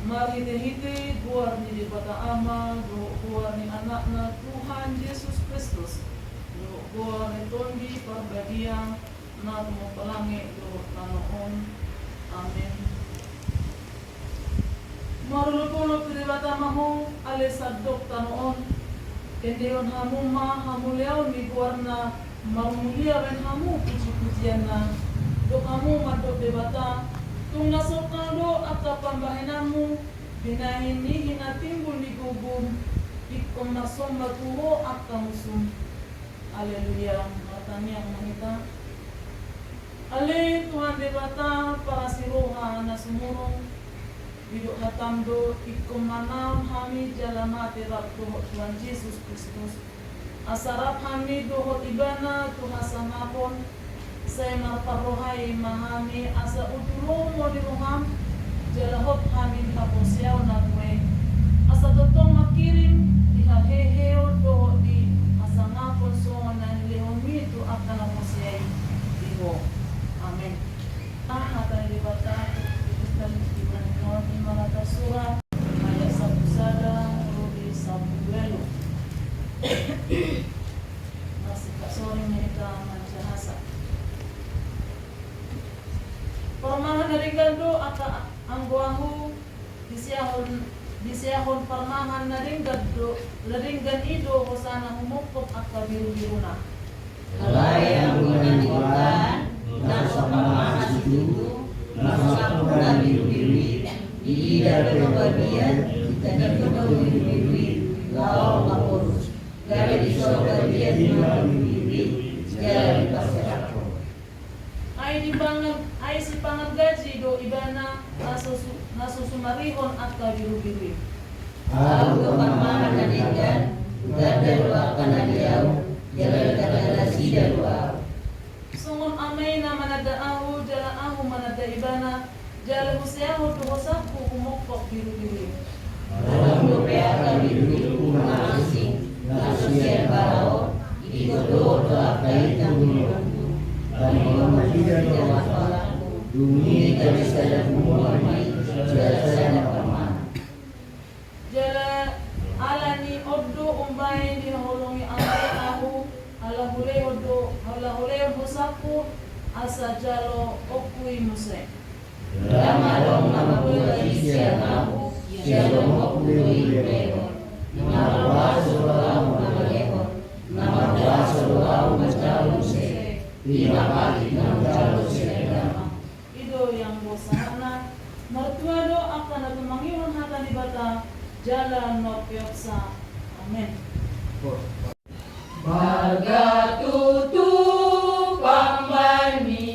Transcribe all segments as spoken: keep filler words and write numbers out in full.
Marhitehite goar ni Debata Ama dohot goar ni Anakna Tuhan Jesus Kristus dohot goar ni Tondi Parbadia na tumompa langit dohot tano on. Amen. Marolopolop tu Debata ma ho, ale sandok tano on. Endehon hamu ma hamuliaon ni goarna, marmulia baen hamu pujipujianna. Dok hamu mandok Debata, tung na songkal do angka pambahenanmu, binahen ni na timbul ni gogom, ingkon marsomba tu ho angka musum. Haleluya. Martangiang ma hita. Ale Tuhan Debata, parasi roha na sumurung, didok hatam do ingkon manaon hami jala mate rap dohot Tuhan Jesus Kristus. Asa rap hami dohot Ibana tu hasangapon, sai marparrohai ma hami asa uju lomo ni roham, jala hot hami di haporseaon na tue, asa tongtong mangkirim di haheheon dohot di hasangapon songon na nilehonmi tu angka na porsea i di ho. Amen. Hata ni Debata, di Psalmen on, ima na tarsurat, ayat sampulu sada, ro di sampulu ualu. Masih tak sorry nih, kita manjahasa. Parmahan na denggan do angka anggo ahu, diseahon, diseahon parmahan na denggan do, na denggan i do hosana humongkop angka birubiruna. Alai anggo na nidokkan, na so parmahan situtu, na so sampurna birubiru i, diida pe bagian, diida pe bagian birubiru i, laho mangurus, gabe disorga dia jumadi birubiru i, jala diparserakhon. Ai dipangan, ai sipangan gaji do ibana, na so su-, na so sumarihon angka birubiru i. Ahu do parmahan na denggan, hutanda do angka na di ahu, jala ditanda nasida do ahu. Songon Ama i na mananda ahu, jala ahu mananda ibana, jala huseahon do hosangku humongkop birubiru i. Adong dope angka birubirungku na asing, na so sian bara on, ingkon dohot do angka i tu hulahulangku. Paneumon ma hita do hotangku, dung i gabe sada punguan ma i, jala sada parmahan. Jala ala ni on do umbahen dihaholongi Ama i ahu, ala hulehon do, ala hulehon hosangku, asa jaloonku i muse. Ndang adong na mabual i sian ahu, sian lomoku do i hulehon. Na markuaso do ahu mangalehon, na markuaso do ahu manjalo muse. Ima patik na hujalo sian Ama. I do i anggo sahatna. Martua do angka na tumangihon hata ni Debata, jala na umpeopsa. Amen. Marga tutu pambahen i,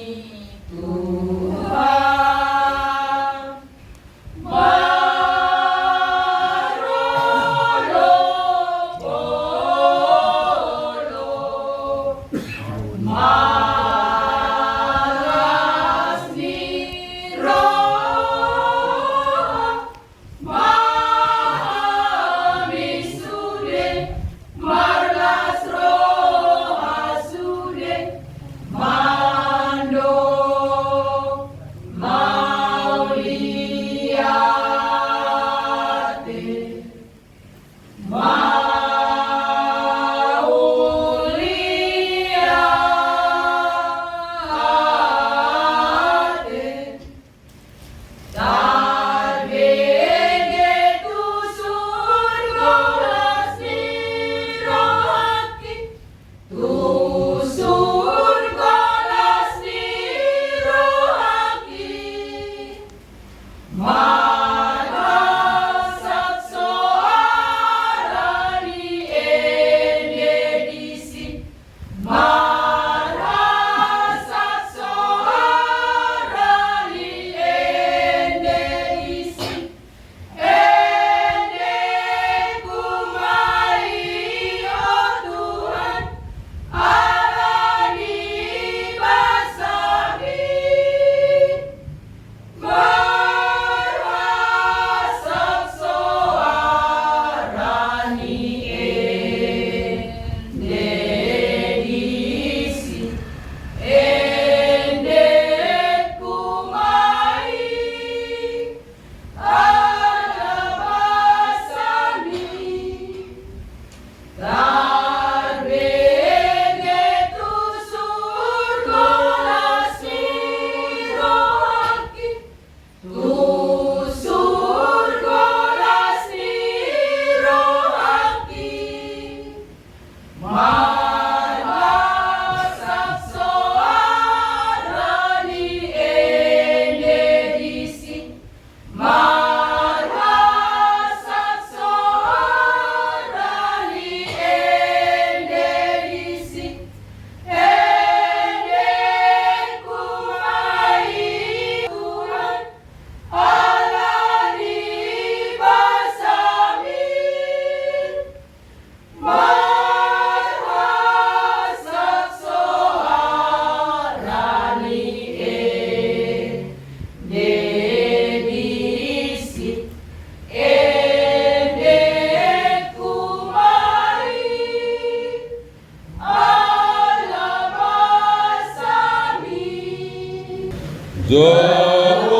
Jahowa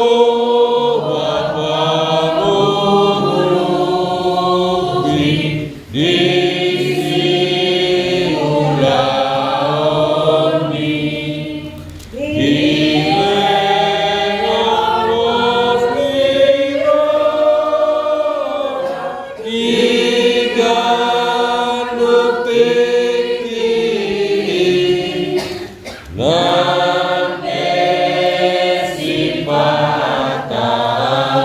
pangurupi di siulaonmi, di lengos ni roha, di ganup tingki i. Nang pe sipata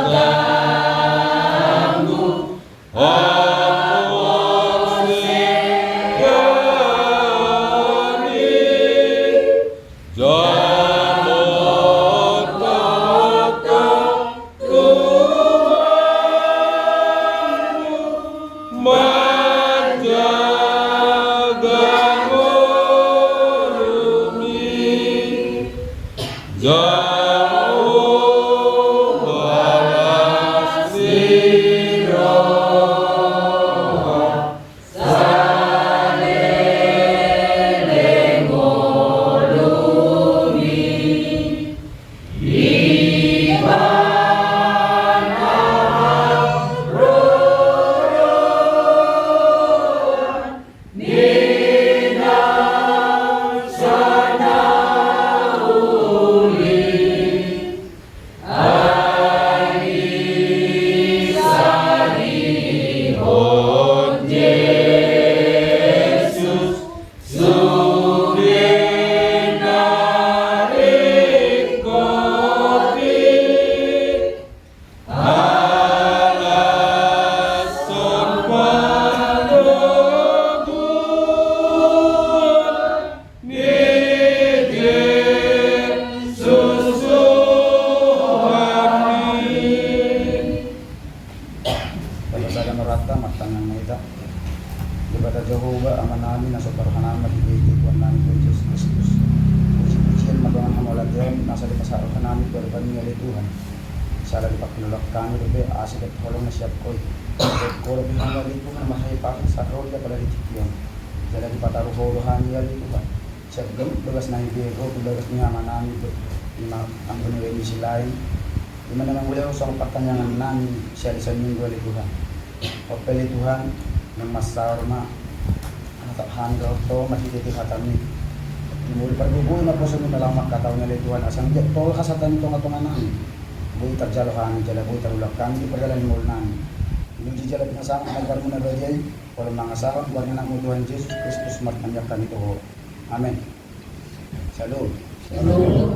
ganggu, haporseaon i, jamot ma Tuhan, manjaga ngolumi. Jahowa las ni roha, saleleng ngolumi. Ibana roha ni na sanauli, ai disarihon Jesus sude na ringkot i. Alashon panoguran ni Jesus Tuhan i. Tapasada ma rohanta, martangiang ma hita. Debata Jahowa, Amanami na so parrohanami, marhitehite Tuhannami Tuhan Jesus Kristus, pujipujian ma dongan hamauliateon na so dipasahat rohanami tu adopanMi, ale Tuhan. Sai dipangkilolang hami dope asi dohot holong na sian Ho i. Dohot Ho dope hami, ale Tuhan, marhahipason sahat ro di apala di tingki on. Jala dipataru Ho do hami, ale Tuhan, sian ganup bagas na hibege Ho tu bagas ni amanami dohot ima anggo na baen ni silaen. Ima na mangulahon songon partangiangannami sian i saminggu, ale Tuhan. On pe, ale Tuhan, naeng mansaor ma, manatap hami dohot Ho marhitehite hataMi. Di ngolu pargogoi naposoMi na laho mangkatahon i, ale Tuhan, asa anggiat tolhas hata ni tongatonganami. Boi tarjalo hami jala boi tarulak hami di pardalanan ni ngolunami. Diuji jala pinasahat ma goarMu na badia i, pola mangasahon goar ni AnakMu Tuhan Jesus Kristus martangiang hami tu Ho. Amen. Syalom. Syalom.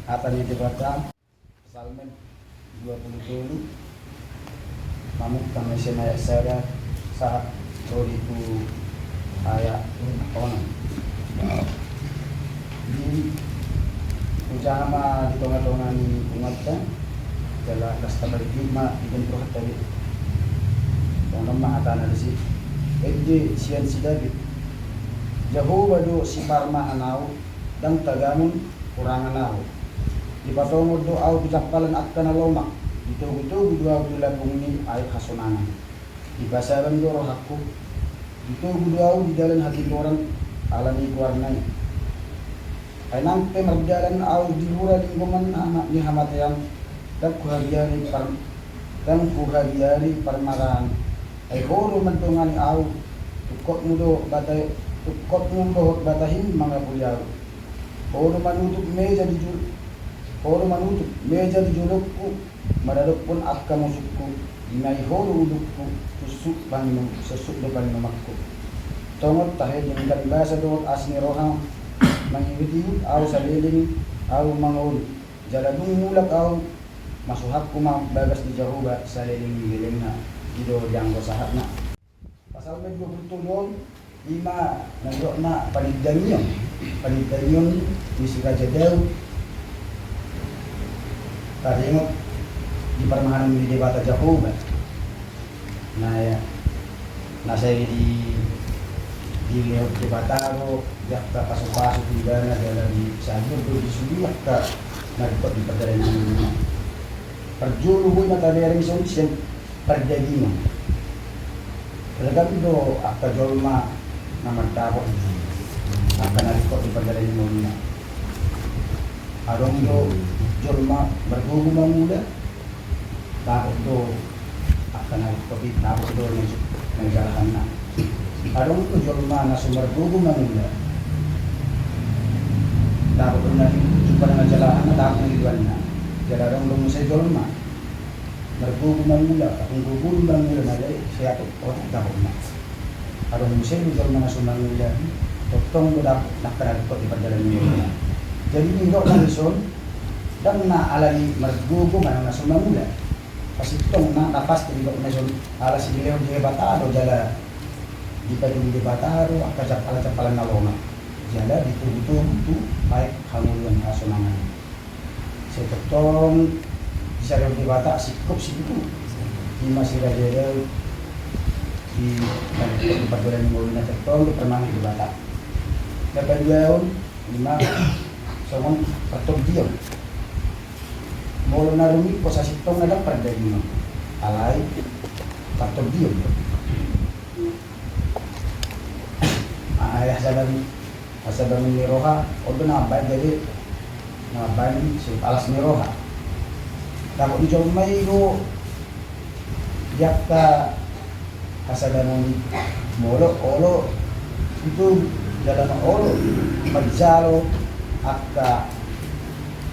Hata ni Debata, Psalmen dua pulu tolu, mamungka ma sian ayat sada sahat ro di tu ayat onom. Di, hujaha ma di tongatonga ni unganta, jala las taparjou ma di tongatonga ni unganta. Songon on ma hatana disi. Ende sian si Daud. Jahowa do siparmahan ahu, ndang tagamon hurangan ahu. Dipatongon do ahu tu jampalan angka na lomak, ditogutogu do ahu tu lapung ni aek hasonangan. Dipasaban do rohangku, ditogu do ahu di dalan hatigoran ala ni goarna i. Ai nang pe mardalan ahu di rura linggoman hama-, ni hamatean, ndang huagiari par-, ndang huagiari parmaraan. Ai Ho do mandongani ahu, tungkotMu do bata-, tungkotMu dohot batahim mangapuli ahu. Ho do manutup meja di jul-, Ho do manutup meja di jolongku, maradophon angka musungku. Ima i Ho do udutku, suksuk panginum-, suksuk do panginumanku. Tongon tahe denggan basa dohot asi ni roha mangihutihut ahu saleleng ahu mangolu. Jala dung mulak ahu, masuhakku ma bagas ni Jahowa saleleng ni lelengna, i do di anggo sahatna. Psalmen dua pulu tolu on, ima na didok na panindangion, panindangion ni si Raja Daud. Taringot di parmahanon ni Debata Jahowa. Na ya, na sai di, dilehon Debata do, di angka pasupasu tu ibana jala di saluhut do di sude angka na ringkot di pardalanan. Parjolo boi ma tabereng songon sian pardagingon. Ragam do angka jolma na mardapot angka na ringkot di pardalanan. Adong do jolma margogo mangula, dapot do angka na ringkot i, dapot do na jalahanna. Adong do jolma na so margogo mangula, dapot do na jumpa na jalahanna, dapot na iluanna. Jala adong do muse jolma margogo mangula, anggo gogo mangula na jadi sehat otak dapotna. Adong muse do jolma na so mangula, tongtong do dapot angka na ringkot di pardalanan ni ngoluna. Jadi nidok na dison, ndang na alani margogo manang na so mangula. Pasintongna na pasti nidok na dison, ala sidilehon ni Debata do jala dipatudu Debata do angka jampalan-jampalan na lomak. Jala ditogu-togu tu aek hangoluan hasonangan. Sai tongtong disarihon Debata singkop situtu. Ima si Raja Daud di, di pardalanan ni ngoluna tongtong do diparmangihon Debata. Na paduahon ima songon partondion. Molo na rumingkot sasintongna ndang pardagingon, alai partondion. Ai hasabangun, hasabangun ni roha, on do na mambaen jadi, na mambaen si alas ni roha. Dapot ni jolma i do di angka hasabangun i, molo olo itu jala na olo manjalo angka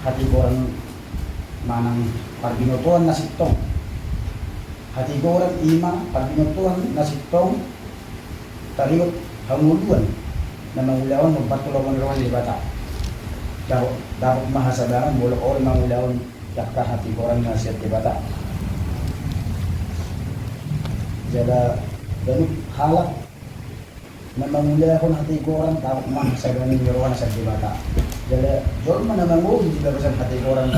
hatigoran manang parbinotoan na sintong. Hatigoran ima parbinotoan na sintong taringot hangoluan na mangulahon hombar tu lomo ni roha ni Debata. Dapot, dapot ma hasabangun molo olo mangulahon angka hatigoran na sian Debata. Jala ganup halak na mangulahon hatigoran, dapot ma hasabangun ni roha na sian Debata. Jala jolma na mangolu di bagasan hatigoran,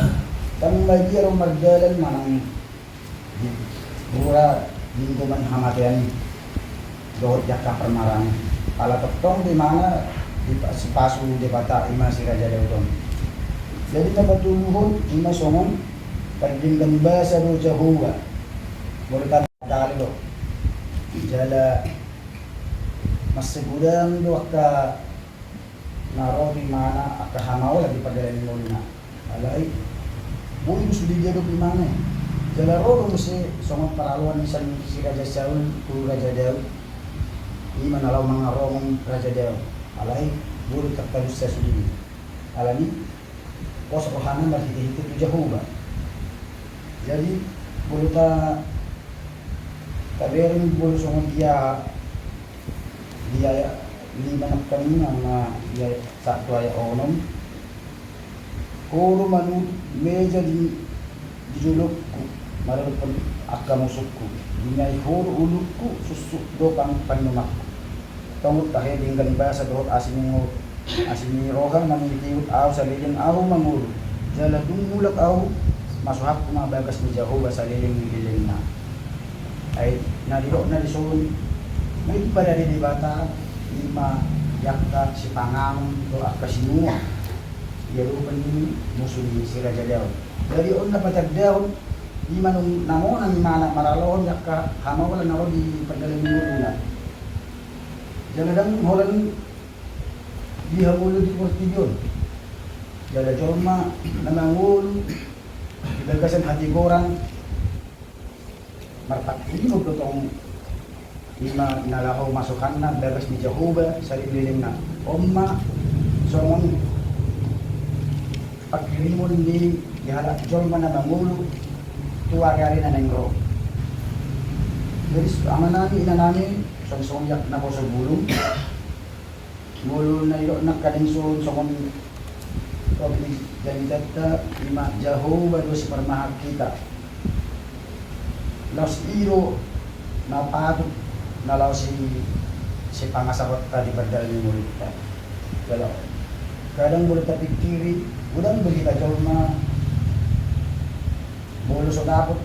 ndang mabiar mardalan manang di rura linggoman hamatean i dohot di angka parmaraan i. Ala tongtong do imana dipa-, sipasu Debata ima si Raja Daud on. Jadi na patoluhon ima songon pardenggan basa do Jahowa. Molo tanda kali do. Jala mansai godang do angka na ro tu imana angka hamaolan di pardalanan ni ngoluna. Alai boi do sude diadop imana i. Jala ro do muse songon paraloan ni sian si Raja Saul tu Raja Daud. Ima na laho mangaromi Raja Daud. Alai boi do tartalusa sude i. Alani pos rohana marhite-hite tu Jahowa. Jadi molo ta, tabereng molo songon dia, dia lima nangkaningan na dia satu ayat onom. Ho do manutup meja di, di dolokku, maradophon angka musukku. Diingai ho do ulungku, suksuk do pang-, pandomanku. Tongon tahe denggan basa dohot asi ni ngo-, asi ni roha na mangihut ahu saleleng ahu mangolu. Jala dung mulak ahu, masuhakku ma bagas ni Jahowa saleleng ni lelengna. Ai na didok na dison, na i parade Debata, ima di angka sipanganon dohot angka sinuan. Ia do paning musu ni si Raja Daud. Jadi on na patandahon, ima nung na monang imana maralohon di angka hamaolan na ro di pardalanan ni ngoluna. Jala ndang holan di hangoluan di portibi on. Jala jolma na mangolu di bagasan hatigoran marpanghirimon do tong ima na laho masuhanna bagas ni Jahowa saleleng lelengna. On ma songon panghirimon ni, di halak jolma na mangolu tu ari-ari na naeng ro. Jadi amanami inanami, songon-songon jak naposo bulung. Molo na didok nangkaning songon, songon topik ni jamitanta ima Jahowa do siparmahan hita. Laos i do na patut na laho si, sipangasahonta di pardalanan ni ngolunta. Jala kadang molo tapingkiri, godang do hita jolma molo so dapot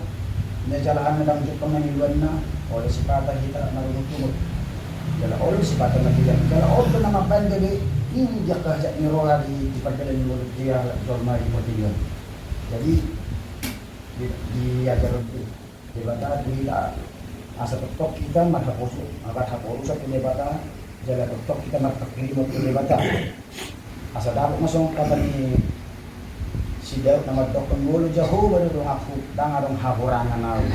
na jalahanna ndang jumpang na niluanna, olo sipata hita marungutungut. Jala olo sipata marhilak. Jala olo na mambaen gabe i di angka hajat ni roha di, di pardalanan ni ngolunta jolma di portibi on. Jadi di, diajar Debata tu hita asa tongtong hita marhaposu-, marhaporusan tu Debata, jala tongtong hita marpanghirimon tu Debata. Asa dapot ma songon hata ni Daud na mandokkon, molo Jahowa do donganku, ndang adong hahurangan ahu.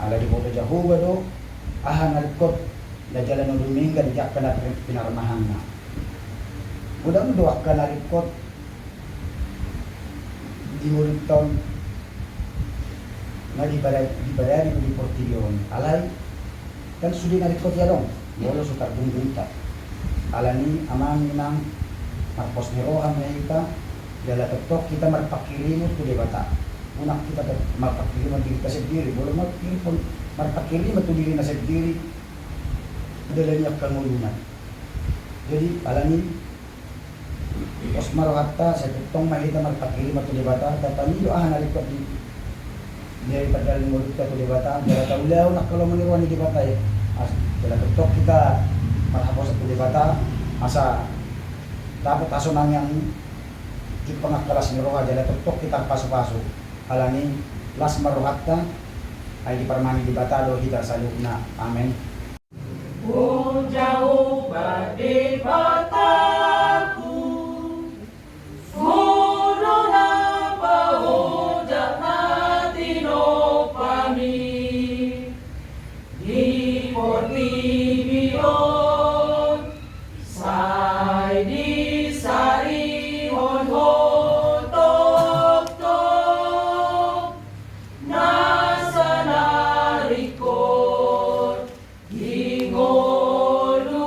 Ala diboto Jahowa do aha na ringkot na jala na dumenggan di angka na pinarmahanna. Godang do angka na ringkot di ngolunta on na dipada-, dipadadi di portibi on. Alai kan sude na ringkot i adong, molo so tardungdung hita. Alani amang inang, marpos ni roha ma hita, jala tongtong hita marpanghirimon tu Debata. Unang hita tet-, marpanghirimon tu dirita sendiri, molo marpanghirimon, marpanghirimon tu dirina sendiri, dalan i angka ngoluna. Jadi alani pos ma rohanta, sai tongtong ma hita marpanghirimon tu Debata, tapangido aha na ringkot di, di pardalan ni ngolunta tu Debata, jala taulahon angka lomo ni roha ni Debata i. As-, jala tongtong hita marhaposan tu Debata, asa dapot hasonangion, jumpang angka las ni roha, jala tongtong hita marpasupasu. Alani las ma rohanta, ai diparmahan ni Debata do hita saluhutna. Amen. O Jahowa Debataku, Ho do na paojak na tinompami di portibi on, sai disarihon Ho tongtong nasa na ringkot di ngolungkon.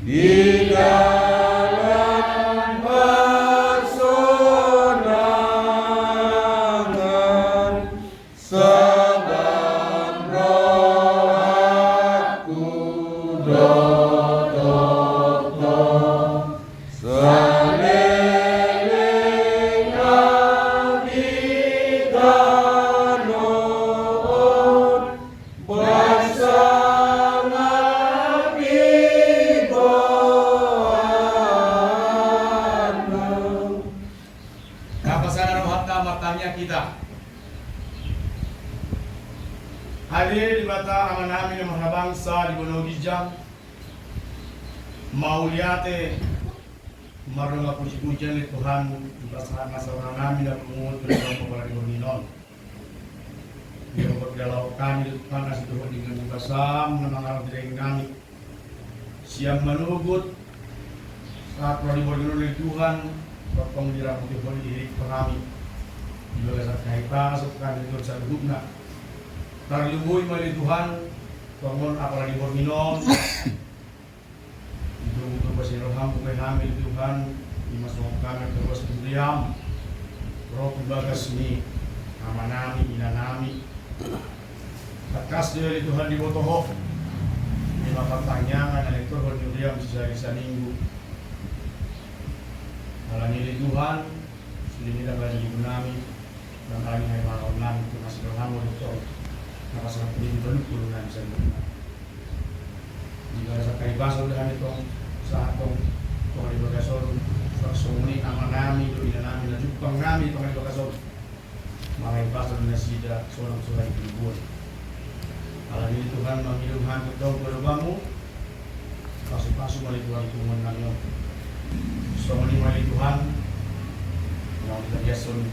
Di dalam parsonangan sabam rohangku do tongtong saleleng hami tano on. Tapasahat rohanta martangiang hita. Ale Debata Amanami na marhabangsa di banua ginjang, mauliate, mardongan pujipujian di Tuhan, di pasahat nasa rohanami na pungu tu dalam kepala di borngin on. Di rokot di halak hami di Tuhan, asi Tuhan dengan di basam na mangalang diri nami. Sian manogot sahat roha di borngin on di Tuhan, tongtong diramoti Ho di hirik hami. Di bagasan hahipason hami di Tuhan saluhutna. Tarlumobi ma di Tuhan, tongon apala di borngin on. Di togu-togu ni roham, buka hami di Tuhan, ima songon hami terus di huriam, ro tu bagas ni amanami, inanami. Tangkas do di Tuhan diboto Ho, ima partangiangan na nitorhon ni huriam sisari saminggu. Alani i di Tuhan, sude mida bagi ibu nami, dan alani haimanon nami, tu nasi roham, di Tuhan, na pasahat ni di baluk bulu nami sandiri. Di bagasan hahipason do hami tong, sahat tong, tong di bagason, songon i amanami, do inanami, na jumpang nami tong di bagason. Manghahipason nasida sonang sonai tubuan. Alani i Tuhan, mangido hami tong tu adopanmu, pasu-pasu ma di Tuhan punguan nami on. Songon i ma di Tuhan, naung ditagiason,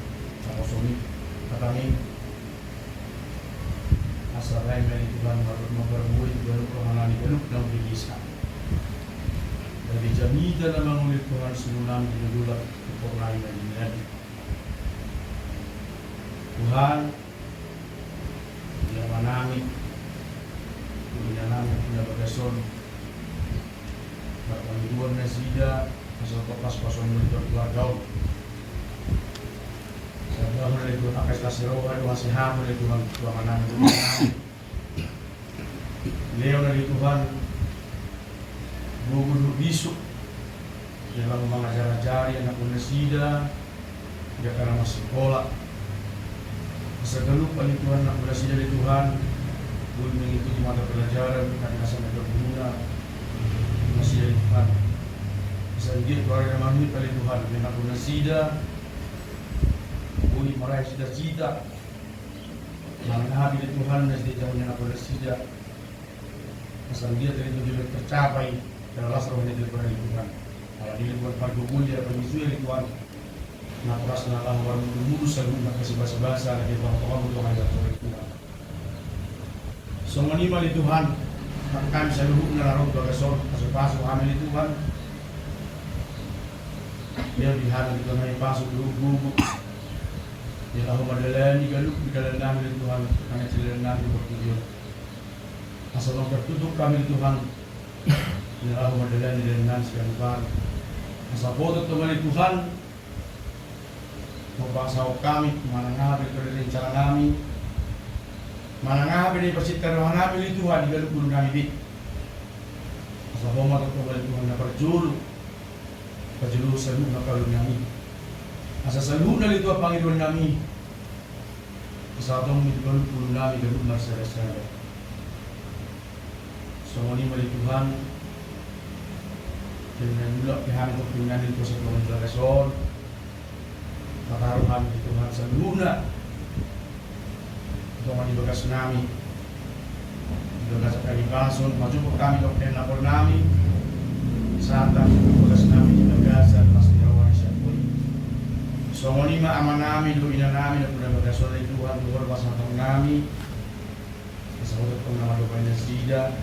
na kosong i, hatami. Asa baen ma di Tuhan, marbue di ganup roha nami ganup naung dibisa. Gabe jamita na mangoli Tuhan, suru nami di dolok, tu pornai na di nami. Tuhan, di amanami, di inanami, di na bagason, marpangidoan nasida, asa tongtong pasu-pasu ni Tuhan keluarga on. Sabar ma di Tuhan, angka sitasi roha, Tuhan sehat ma di Tuhan, Tuhan manang, Tuhan manang. Lehon ma di Tuhan gogo dohot bisuk, di na laho mangajari-ajari anakna nasida, di angka na marsikola. Asa ganup ma di Tuhan anakna nasida di Tuhan, boi mengikuti mata pelajaran, na di na sanga guruna nasida di Tuhan. Asa anggiat tu ari na manuhit ma di Tuhan, anakna nasida, boi marahi cita-cita. Manang aha pe di Tuhan, na setiap jaman na pola sida. Asa dia tadi tu dia tercapai, dalam las rohani dia pada di Tuhan. Alani i di Tuhan, pargogoi dia, panyusui di Tuhan. Na poras na laho marmudu-mudu, saluhutna na kasi basa-basa, na dia bang tonga butuh hanya Tuhan. Songon i ma di Tuhan, hami saluhutna na ro tu bagason, pasu-pasu hami di Tuhan. Dia di hami di Tuhan, hami pasu tu gubuk. Di laho mandalani ganup di dalan nami di Tuhan, hami di dalan nami di portibi on. Asa tong tertutup hami di Tuhan, di laho mandalani dalan nami siganupan. Asa botot tong di Tuhan, mapasahot hami, manang aha pe di rencana nami, manang aha pe di pasinta roha nami di Tuhan, di ganup guru nami be. Asa Ho ma tongtong di Tuhan na parjolo. Pajolo saluhutna kalu nami. Asa saluhutna di Tuhan pangidoan nami. Asa tong di ganup guru nami ganup marsada-sada. Songon i ma di Tuhan. Jadi na mulak pe hami tong pinangan di kuasa Tuhan di bagason. Mataru hami di Tuhan saluhutna. Tong di bagas nami. Di bagas hami pasun, maju pe hami tong di napol nami. Satan di bagas nami di bagasan pas di rawan siapoi. Songon i ma ama nami, do ina nami, na puna bagason di Tuhan, Tuhan pasahat nami. Asa huhut tong na mandongani nasida,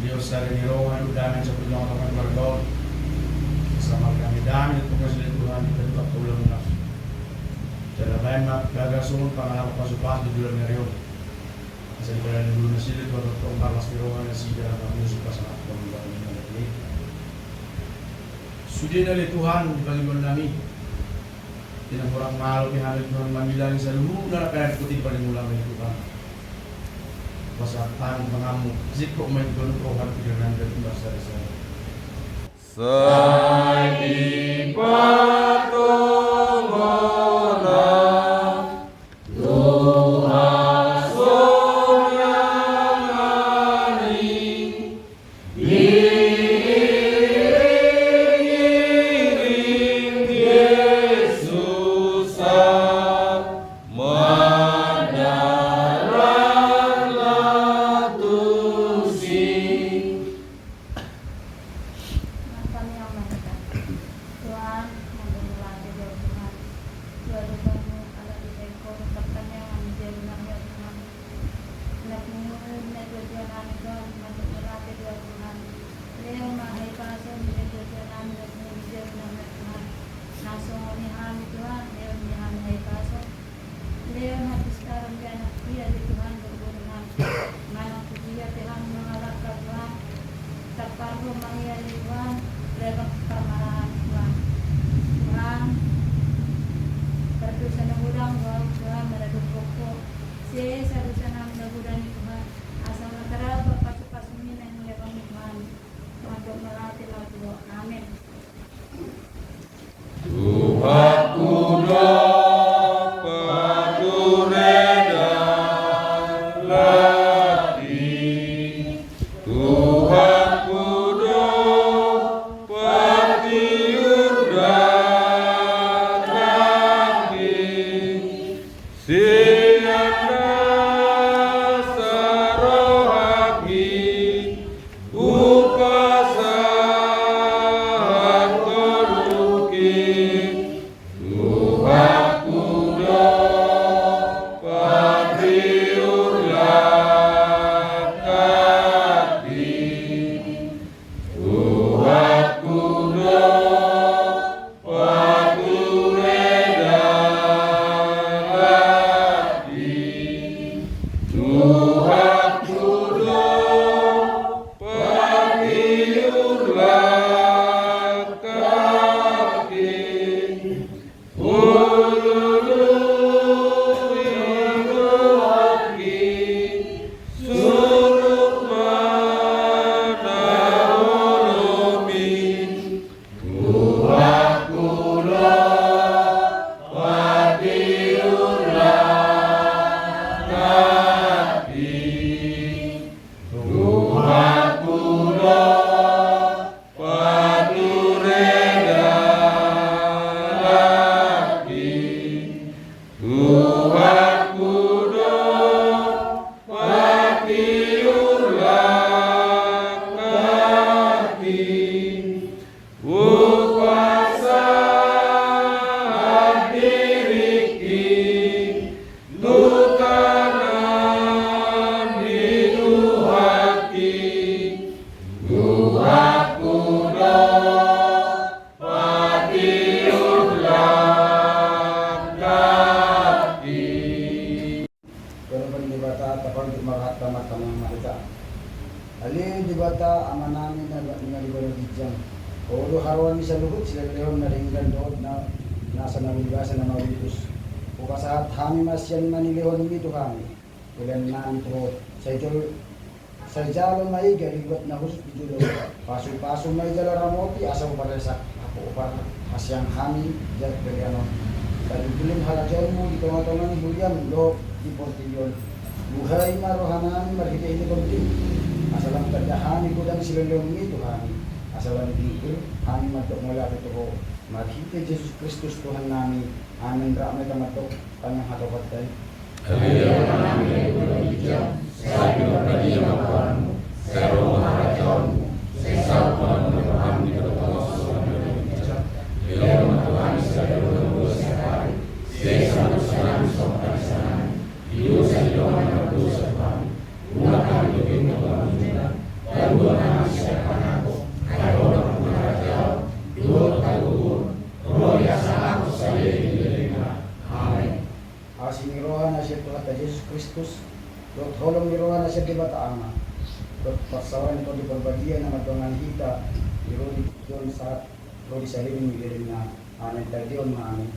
lios sada ni roha, dohot dame sapulo tonga-tonga ni marga on. Asa mardame-dame tong nasida Tuhan, di tengah-tengah ulaon na. Jala baen ma bagason, pangalahon pasu-pasu di bulan ni ari on. Asa di badan ni bulan nasida, Tuhan tong marlas ni roha nasida, na mangusung pasangan Tuhan di badan ni ari on. Sude na ale Tuhan di pangidoan nami. Di na hurang malo pe hami Tuhan mamillangi saluhutna na pinasahat i di pangidoan nami Tuhan. Pasahat hami panganmu, singkop ma i tu roha pikiran nami dan timbang sada-sada. Sai dipatonggo Tuhan sonang ari, diiring-iring Jesus sa mandalan na tusi. Tuhan, mandok mauliate di Ho Tuhan. Dua dosamu ala di bengkon, tertanyang di jabu nami Tuhan. Nak mengurung, nak dua Tuhan nami Tuhan, mandok mauliate di Ho Tuhan. Lehon ma hahipason di dua Tuhan nami, nak mengurung di jabu nami Tuhan. Na songon i hami Tuhan, lehon di hami hahipason. Lehon hapistaran di anak i ale Tuhan, dohot boru nami. Manang tu dia pe hami mangalangka Tuhan. Tarpar Ho ma i ale Tuhan, ragam parmaraan Tuhan. Tuhan, pardosa na godang do ahu Tuhan, maradophon Ho. Sesa dosa nami na godang i Tuhan. Asa ma tardapat pasu-pasumi na nilehon Ho Tuhan. Mandok mauliate ma tu Ho. Amen. Tuhanku do pature dalanki, Tuhanku do patiur dalanki, sian nasa rohangki hupasahat ngolungki, Tuhanku do patiur langkangki, Tuhanku do pature dalanki, Tuhanku do patiur langkangki, hulului rohangki, surut ma na olomi, Tuhanku do patiur langkangki, Tuhanku do pature dalanki, Tuhanku do patiur langkangki, hupasahat diringki tu tangan ni Tuhanki, Tuhanku do patiur langkangki. Dohot Debata, tapaunjuk ma rohanta martangiang ma hita. Ale Debata Amanami na di banua ginjang, Ho do haroro ni saluhut silehonlehon na denggan dohot na, nasa na uli basa na mauli ulos. Hupasahat hami ma sian na nilehonmi tu hami. Pelean nami tu Ho, sai jalo, sai jalo ma i gabe luat na hushus di jolo. Pasupasu ma i jala ramoti asa huparesa, huparhaseang hami jala pelean on. Sai dipilin harajaonmu di tongatonga ni huriam dohot di portibi on. Buhai ma rohanami marhitehite Tondim. Asa lam tanda hami godang silehonlehonmi tu hami. Asa lam dipir hami mandok mauliate tu Ho. Marhite Jesus Kristus Tuhannami. Amen. Rap ma hita mandok tangiang hatopan ta i. Ale Amanami na di banua ginjang, sai pinarbadia ma goarmu, sai ro ma harajaonmu, sai saut ma harajaonmu di banua tonga songon na di banua ginjang. Lehon ma tu hami sadari on hangoluan siapari, sesa ma dosanami songon panesanami di dosa ni dongan na mardosa tu hami. Unang hami togihon tu harajaonmuna, palua ma hami sian pangago, ai Ho do nampuna harajaon dohot hagogoon, ro di hasangapon saleleng ni lelengna. Amen. Asi ni roha na sian Tuhanta Jesus Kristus, dohot holong ni roha na sian Debata Ama, dohot parsaoran ni Tondi Parbadia na mandongani hita di ro di tingki on sahat di sahali ni gelenna. Amen. Tagion ma amen.